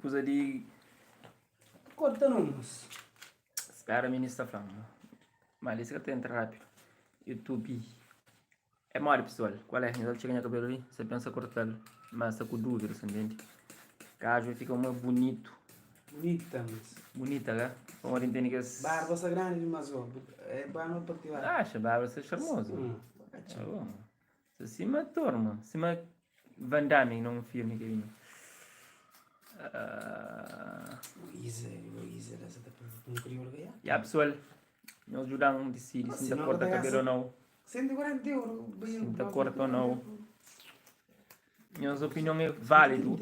Kuza di. Korta nomus. Spera minis ta fla-m. Ma li si ka ta entra rápidu. Youtube. É modi pesoal? Kual é? Nhos al txiga nha kabelu li? Sa pensa kortal, ma sta ku dúvida, sa ntende? Gaju fika uma bunitu. Bunita mas. Bunita ka? Pamodi N tene kes. Barba sta grandi dimas o. É barba pa ti barba. Axa, barba sta charmoso. Hum. Tá bom. Sta sima ator, mo. Sima Van Damme na un filmi ki binha. Uh... Isa, Isa, essa tá com crioulo ganhar. Ya pessoal, nhos djuda-m disidi si N ta korta kabelu ou nau. 140 euro. Si N ta korta ou nau. Nhos opinion é válidu.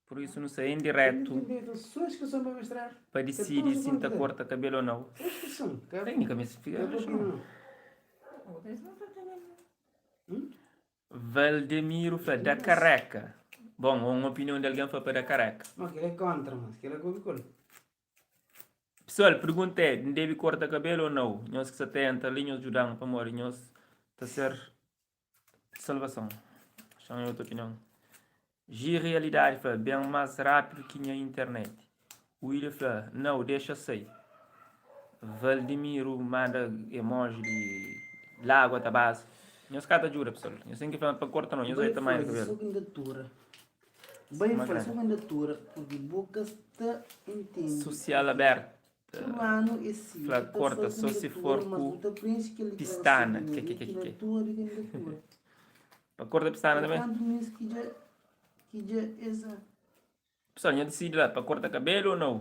Pur isu nu sta en diretu pa disidi si N ta korta kabelu ou nau. Teknikamenti fika Valdemiro fla da kareka. Bon, un opinion di algen fla pa da kareka. Ma kel é kontra, mas kel é kobi kol. Pessoal, pergunta é, N debe korta kabelu ou nau? Nhos ki sa ta entra li, nhos djuda-m pamodi nhos ta ser salvason. Xa-m otu opinion. Gi Realidade fla, ben más rápidu ki nha internet. William fla, nau, dexa sai. Valdemiro manda emoji di lágua ta baza. Nhos ka ta djuda, pessoal. Nhos ten ki fla pa korta nau, nhos oi Bai tamanhu di faze kabelu. so candidatura. Bai Sima faze so grandi. candidatura porque bo ka sta intende Social porque aberta tudo ano é si, fla bu ta korta faze so si candidatura for mas ku bu ta preenche kel declaração pistana. primeiro Ke e ke ki ke na ke. tua de candidatura. Pa korta pistana É tanbe? kantu mês ki dja ki dja es a. Pessoal, nha disidi la pa korta kabelu ou nau?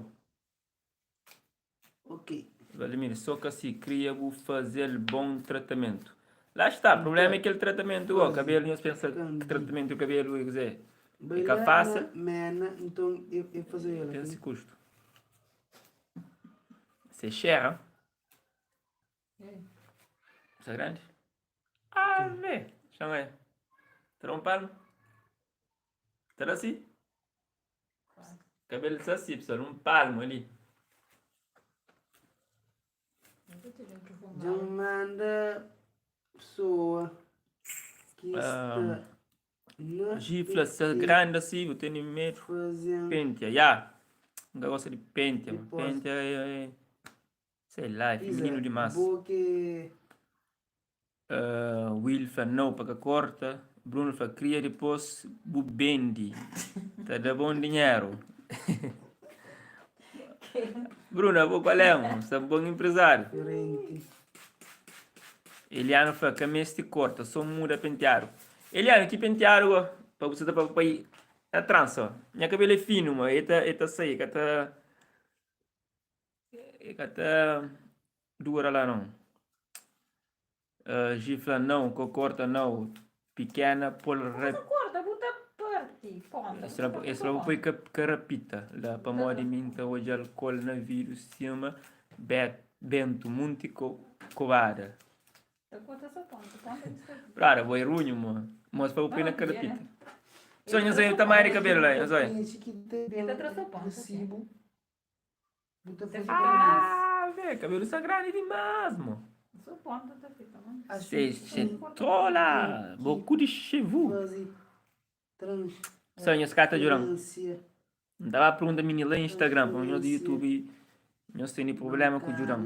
Ok. Vladimir, so ka si kria bu fazel bon tratamentu. Lá está, problema é kel tratamentu go, kabelu nhos pensa ki tratamentu di kabelu é kuzê? É ka fásil. Mena, nton e faze ela. Ten si kustu. Se xera. Sta grandi? Ave! Xan aí. Ta da un palmo? Ta da si? Cabelo sta si, pessoal. Um palmo ali. Dja manda pessoa ki sta na Gi fla, se grande assim, bu tene medo. Pentia, ya. N ka gosta di pentia. Pentia é, é sei lá, é feminino dimas. Bo ke Uh, Will fla nau pa ka korta. Bruno fla kria dipôs bu bendi. Ta da bon dinheru. Bruno, abo qual é? Um? Sta bon empresário. Eliano fla ka meste korta, só muda penteado. Eliano, ki penteado go? Pa bu ta pa pai na trança. Ó. Nha cabelo é fino, ma e ta e ta sai, ka ta E ka ta dura la non. Uh, Gi fla não, ko korta não. Pikena pol rap. Ku korta, bu ta parti ponta. Es fla, es fla bu poi karapita la pamodi mi nta odjal kol na vídeo sima bet, bento munti ko, kobada. Ta korta só ponta, ponta ki sta. Brother, bo é runho, mo. Mos pa bu poi na karapita. Só nhos aí tamanho de cabelo lá, nhos aí. Ta tra só ponta. Bu ta faze Ah, vê, cabelo sta grande demais, mo. Só ponta ta fika, mano. Cê, cê trola, beaucoup de chevaux. Só nhos ka ta djuran. N ta ba pergunta mini lá Instagram, pa nhos di YouTube, nhos tene problema ku djuran.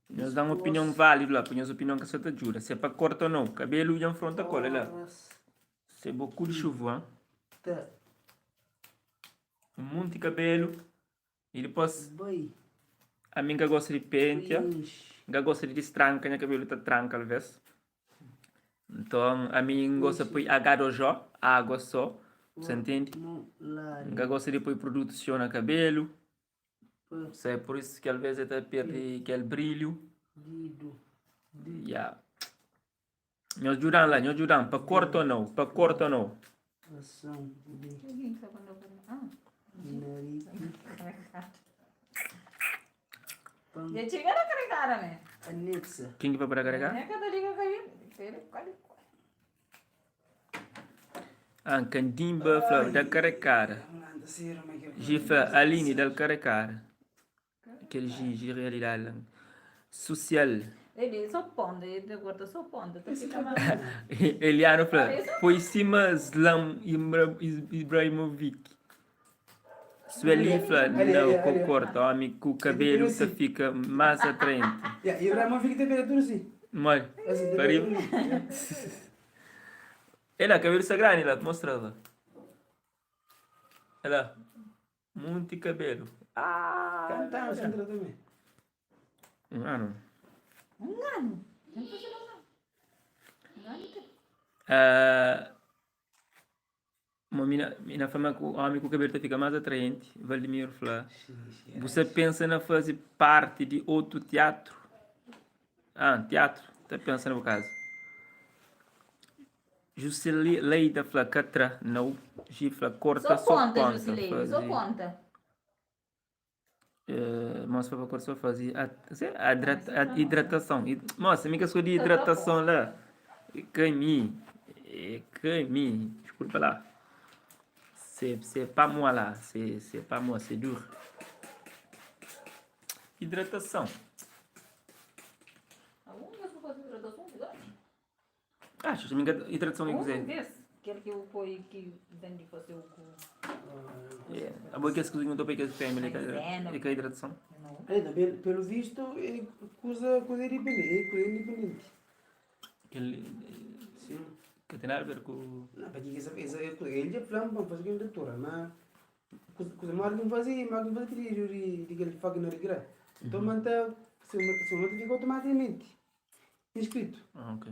Nhos da un opinion válidu la, pa nhos opinion ka sa ta djuda. Se pa korta ou nau, kabelu dja nfronta kola la. Se beaucoup de cheveux, hein? Un monti kabelu e dipôs ami N ka gosta di pentia, N ka gosta di distranka nha kabelu ta tranka alvês. Nton ami N gosta poi H2O, água só, bu ntende? N ka gosta di poi produtus txeu na kabelu. Se é por isso que alvez el ta perde kel brilho. Ya. Nhos djudan la, nhos djudan pa korta ou nau, pa korta ou nau. Ya txiga na karegada me. Ken ki pa para karega? Ah, Kandimba fla, da karekada. Gi fla, Aline, da-l karekada. Kel Gi, Gi realidade la. Susial. Ele só ponta, ele ta corta só ponta, ta fika más. Eliano fla, Poi sima Zlam Ibrahimovic. Sueli fla, Nau, ko korta, omi ku kabelu ta fika más atraenti. Ibrahimovic ta pega tudu si. Modi? Pa riba? É la, kabelu sta grandi la, mostra la. É la, munti kabelu. Ah! Kantu anu sa entra tanbe? Un anu. Un anu? Ten faze dos anu. Un anu ten. Uh, mo mi na, mi na fama ku omi ku kabelu ta fika más atraenti. Valdemiro fla, bu sa pensa na faze parti di otu tiatru? Ah, tiatru, ta pensa na bu kazu. Jusileida fla ka tra nau. Gi fla korta Só só ponta, ponta Jusileida, só faze. ponta. Eh, mos fla pa korta só faze a, se, adrata, a, hidratação. Moça, mi ka sou di hidratação la. É ka mi. É ka mi. Desculpa lá. C'est c'est pas moi là, c'est pas moi, c'est dur. Hidratação. Algum vez que eu faço hidratação, cuidado. Achas? Mi ka hidratação é kuzê? Un vez, kel ki eu poi ki ben di fase ku. Yeah. Abo é kes kuza ki nu ta poi kes family ka é ka hidratação? Não. É, não, pelo visto é kuza kuza independente, é kuza independente. Kel Sim. ka ten nada a ver ku. Não, pa ki essa essa ele dja fla-m pa N faze kel doutora, ma kuza kuza modi ki N faze, modi ki N faze pedidu di di kel fucking na Então ma N ta se ma ta fika automaticamente. Inscrito. Ah, ok.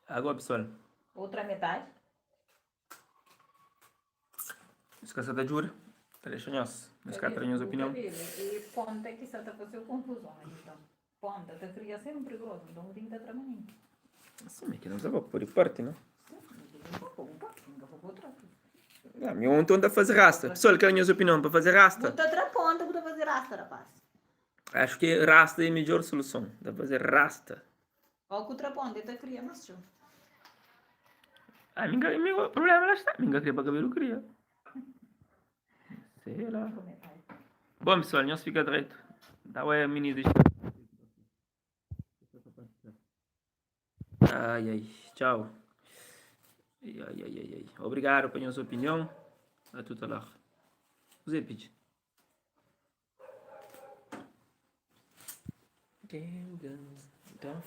Agora, pessoal. Outra metade. Nhos ka sa ta djuda, ta dexa nhos. Nhos ka tra nhos opinion. E ponta ki sa ta faze confusão então. Ponta ta kria sempre grosso, então tem que ta trabalhando. Sim, mas que não sabe pode parte, não? Sim, mas que tem que outra. Não, meu ontem tá fazer rasta. Pessoal, quero nhos opinião para fazer rasta. Buta tra ponta, buta fazer rasta, rapaz. Acho que rasta é a melhor solução. Dá para fazer rasta. Ou com outra ponta, ta cria mais show. Ah, minha, meu problema lá está. Minha cria para cabelo cria. Sei lá. Bom, pessoal, nós fica direito. Dá ué, menino. Ai, ai, tchau. Ai, ai, ai, ai. Obrigado pela sua opinião. A tout à l'heure. Zé Pid. Damn guns, don't